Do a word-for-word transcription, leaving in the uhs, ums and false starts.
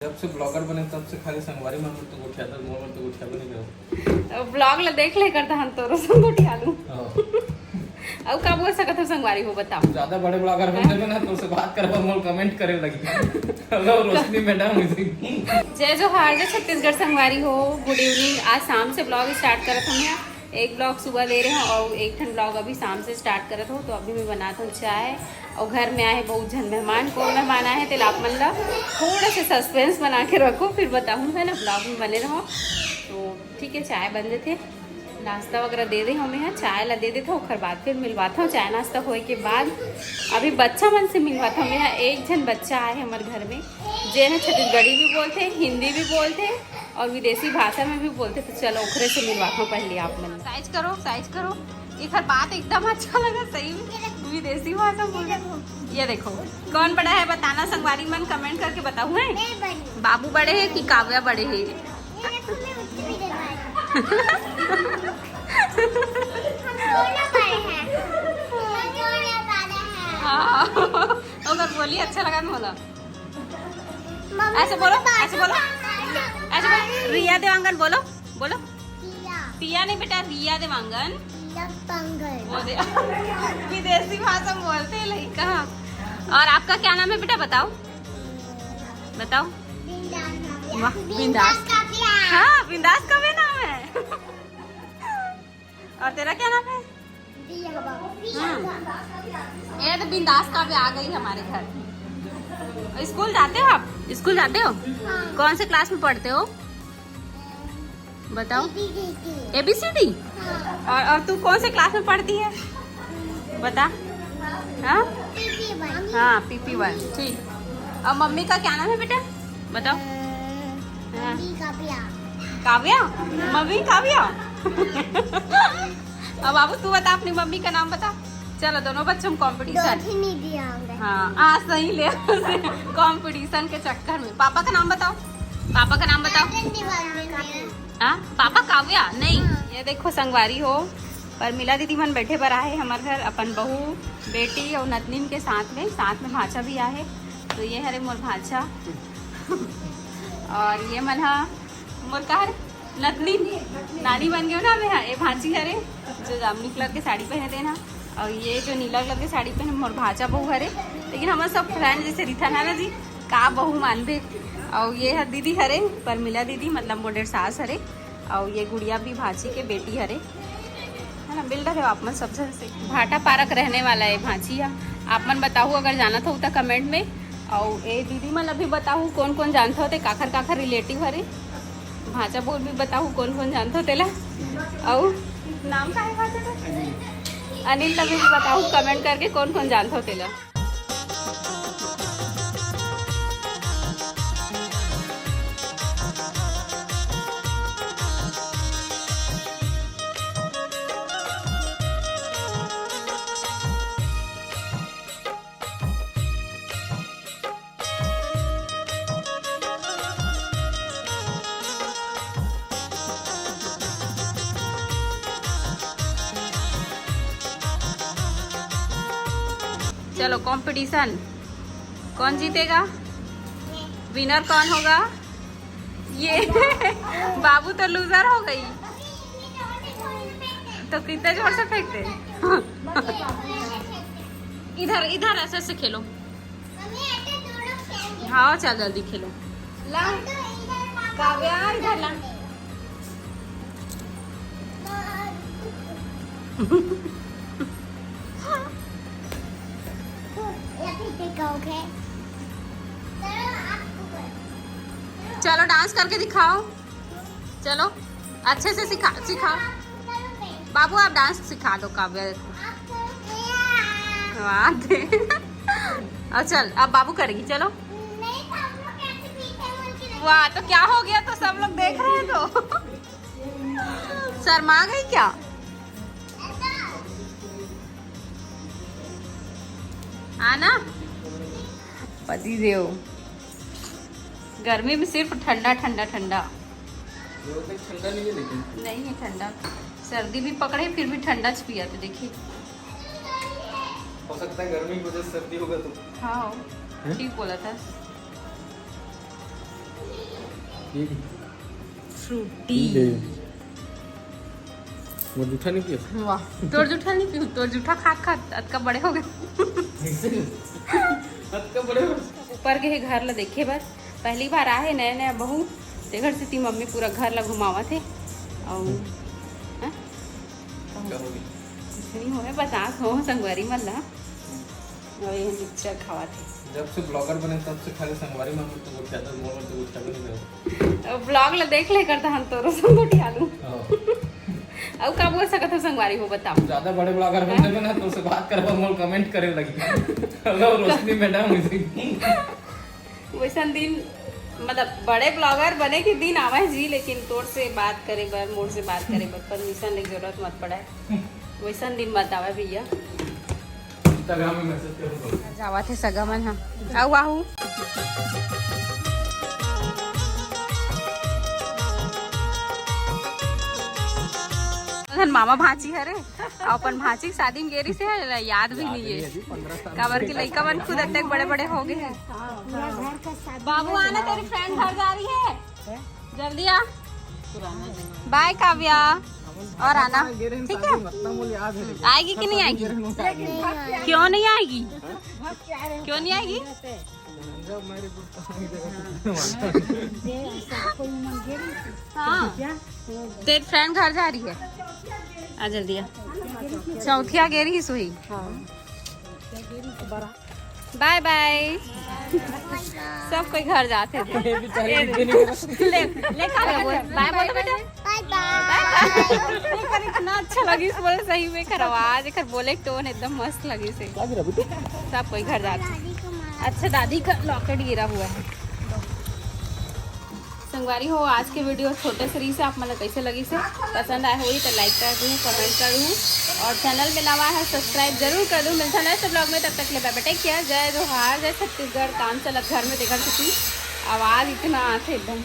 जब से ब्लॉगर बने तब से खाली संगवारी मन तो गोठियाता, मोर मन तो गोठियाबे नहीं करत। तो ब्लॉग ला देख ले करता हम तोरो संग गोठिया लूं। हाँ। अब का बोल सकत हो संगवारी हो बताओ। ज्यादा बड़े ब्लॉगर बन जाबे ना तो से बात करबा मोर कमेंट करे लगी। हेलो रोशनी मैडम। जय जोहार, जय छत्तीसगढ़ संगवारी हो। गुड इवनिंग। आज शाम से ब्लॉग स्टार्ट करत हूँ मैं। एक ब्लॉग सुबह दे रहे हो और एक ठन ब्लॉग अभी शाम से स्टार्ट करत हो। तो अभी मैं बनात हूँ चाय और घर में आए बहुत झन मेहमान। कौन मेहमान आए हैं तेला आप मन ला थोड़ा से सस्पेंस बना के रखो, फिर बताऊँ है ना, ब्लॉग में बने रहो। तो ठीक है, चाय बन देते, नाश्ता वगैरह दे दे हमें यहाँ, चाय ला दे देते, ओकर बाद फिर मिलवाता हूँ। चाय नाश्ता होए के बाद अभी बच्चा मन से मिलवाता हूँ। यहाँ एक झन बच्चा आए है हमारे घर में, जे है छत्तीसगढ़ी भी बोलते, हिंदी भी बोलते और विदेशी भाषा में भी बोलते। तो चलो ओकरे से मिलवाता हूँ पहले आप मन। साइज करो, साइज करो, एकर बात एकदम अच्छा लगा सही में, विदेशी भाषा बोल रहे हो। ये देखो, कौन बड़ा है बताना संगवारी मन, कमेंट करके बताओ। है बाबू बड़े है कि काव्या बड़े है? हाँ। ओकर बोली अच्छा लगा न बोला। ऐसे बोलो, ऐसे बोलो, ऐसे बोलो। रिया देवांगन बोलो, बोलो। पिया नहीं बेटा, रिया देवांगन। वो दे। विदेशी भाषा में बोलते हैं लड़का। और आपका क्या नाम है बेटा, बताओ, बताओ। वाह, बिंदास। हाँ, बिंदास का भी नाम है। और तेरा क्या नाम है? हम्म। ये तो बिंदास का भी आ गई हमारे घर। स्कूल जाते हो आप? स्कूल जाते हो? हाँ। कौन से क्लास में पढ़ते हो? बताओ। एबीसीडी। हाँ। और, और तू कौन से क्लास में पढ़ती है? बता। हाँ, पीपी वन। हाँ, पीपी वन। ठीक। और मम्मी का क्या नाम है बेटा? बताओ। हाँ। काव्या। काव्या? मम्मी काव्या। अब बाबू तू बता, अपनी मम्मी का नाम बता। चलो दोनों बच्चों में कंपटीशन। हाँ, आ सही ले। कंपटीशन के चक्कर में पापा का नाम बताओ। पापा का नाम बताओ। हाँ, पापा काव्या नहीं। हाँ। ये देखो संगवारी हो, परमिला दीदी मन बैठे बर आहे हमर घर, अपन बहू, बेटी और नतनीन के साथ में, साथ में भांचा भी आहे। तो ये हरे मोर भांचा। और ये मन हा मोर का हरे नतनीन, नानी बन गयो ना मैं हा। ये भांची हरे जो जामुनी कलर के साड़ी पहने थे ना, और ये जो नीला कलर के साड़ी पहने मोर भांचा बहू हरे। लेकिन हमर सब फ्रेंड जैसे रिथा ना जी का बहू मानबे। और ये है दीदी हरे, परमिला दीदी, मतलब मोर डेर सास हरे। और ये गुड़िया भी भांची के बेटी हरे, है ना, मिल रहे हो आप मन सब झन से। भाटा पारक रहने वाला है भांची है। आप मन बताहू अगर जानत हो तो कमेंट में। और ए दीदी मन अभी बताहू कौन कौन जानत हो ते, काखर काखर रिलेटिव हरे। भांचा बोल भी बताहू कौन कौन जानत हो तेला। और नाम का है भांचा का? अनिल। अनिल, तभी भी बताहू कमेंट करके कौन कौन जानत हो तेला। चलो, कंपटीशन, कौन जीतेगा, विनर कौन होगा? ये बाबू तो लूजर हो गई। तो कितने जोर से फेंकते हैं? इधर, इधर ऐसे ऐसे खेलो। हाँ, चल जल्दी खेलो। ला, काव्या, इधर ला। चलो, डांस करके दिखाओ। चलो, अच्छे से सिखा, सिखाओ। बाबू, आप डांस सिखा दो काव्या को। वाह। और चल, अब बाबू करेगी, चलो। वाह, तो क्या हो गया, तो सब लोग देख रहे हैं तो। शर्मा गई क्या? आना। पति देव, गर्मी में सिर्फ ठंडा, ठंडा, ठंडा। ये होता है, ठंडा नहीं है लेकिन। नहीं है ठंडा, सर्दी भी पकड़े फिर भी ठंडा च पिया तो देखिए। हो सकता है गर्मी की वजह से सर्दी होगा तो। हाँ, हैं? ठीक बोला था। फ्रूटी। मोर जूठा नहीं पियो। वाह, तोर जूठा नहीं पियो, तोर जूठा खा खा अतका बड़े हो गए। अतका बड़े हो। ऊपर के घर ला देखे बर पहली बार आहे, नया नया बहू, तेकर सेती मम्मी पूरा घर ला घुमावत हे। अउ, हाँ? कुछ नहीं होए, बस आस हो संगवारी मन ला। अउ ये मिक्सचर खावत हे। जब से ब्लॉगर बने तब से खाली संगवारी मन तो गोठियाता, मोर मन तो गोठियाबे नहीं करता। अब ब्लॉग ला देख ले करता हम तोरो संग गोठियालू। हाँ। अउ का बोल सकत हो संगवारी हो बताओ। ज्यादा बड़े ब्लॉगर बन जाबे ना तो उसे बात करबो, मोर कमेंट करे लगी। हेलो रोशनी मैडम। वैसन दिन मतलब बड़े ब्लॉगर बने के दिन आवे जी, लेकिन तोर से बात करे बर, मोर से बात करे बर परमिशन लेके जरूरत मत पड़े। वैसन दिन मत आवे भैया। Instagram में मैसेज करूंगा। जावत हे सगा मन ह। आऊ आहू। धन मामा भांची हरे, अउ अपन भांची के शादी में गेरी से याद भी नहीं है। काबर के लइका मन खुद अतेक बड़े बड़े हो गए हैं। बाबू आना, तेरी फ्रेंड घर जा रही है, जल्दी आ। बाय काव्या, और आना, ठीक है? आएगी कि नहीं आएगी? क्यों नहीं आएगी? क्यों नहीं आएगी? हाँ, तेरी फ्रेंड घर जा रही है, आ जल्दी आ। चौथिया गेरी ही सोई। बाय बाय। सब कोई घर जाते थे। ले, ले काव्या बोल, बाय बोल बेटा। बाय बाय। एकर इतना अच्छा लगिस बोले, सही में एकर आवाज, एकर बोले टोन एकदम मस्त लगिस हे। सब कोई घर जाते। अच्छा, दादी का लॉकेट गिरा हुआ है। संगवारी हो, आज के वीडियो छोटे से रही से, आप मन ला कैसे लगिस हे, पसंद आए होही तो लाइक कर दू, कमेंट कर दू, और चैनल में नवा है सब्सक्राइब जरूर कर दू। मिलता नेक्स्ट ब्लॉग में, तब तक ले बाय बाय, टेक केयर, जय जोहार, जय छत्तीसगढ़। काम चलत घर में, देखत होती आवाज इतना आथे एकदम।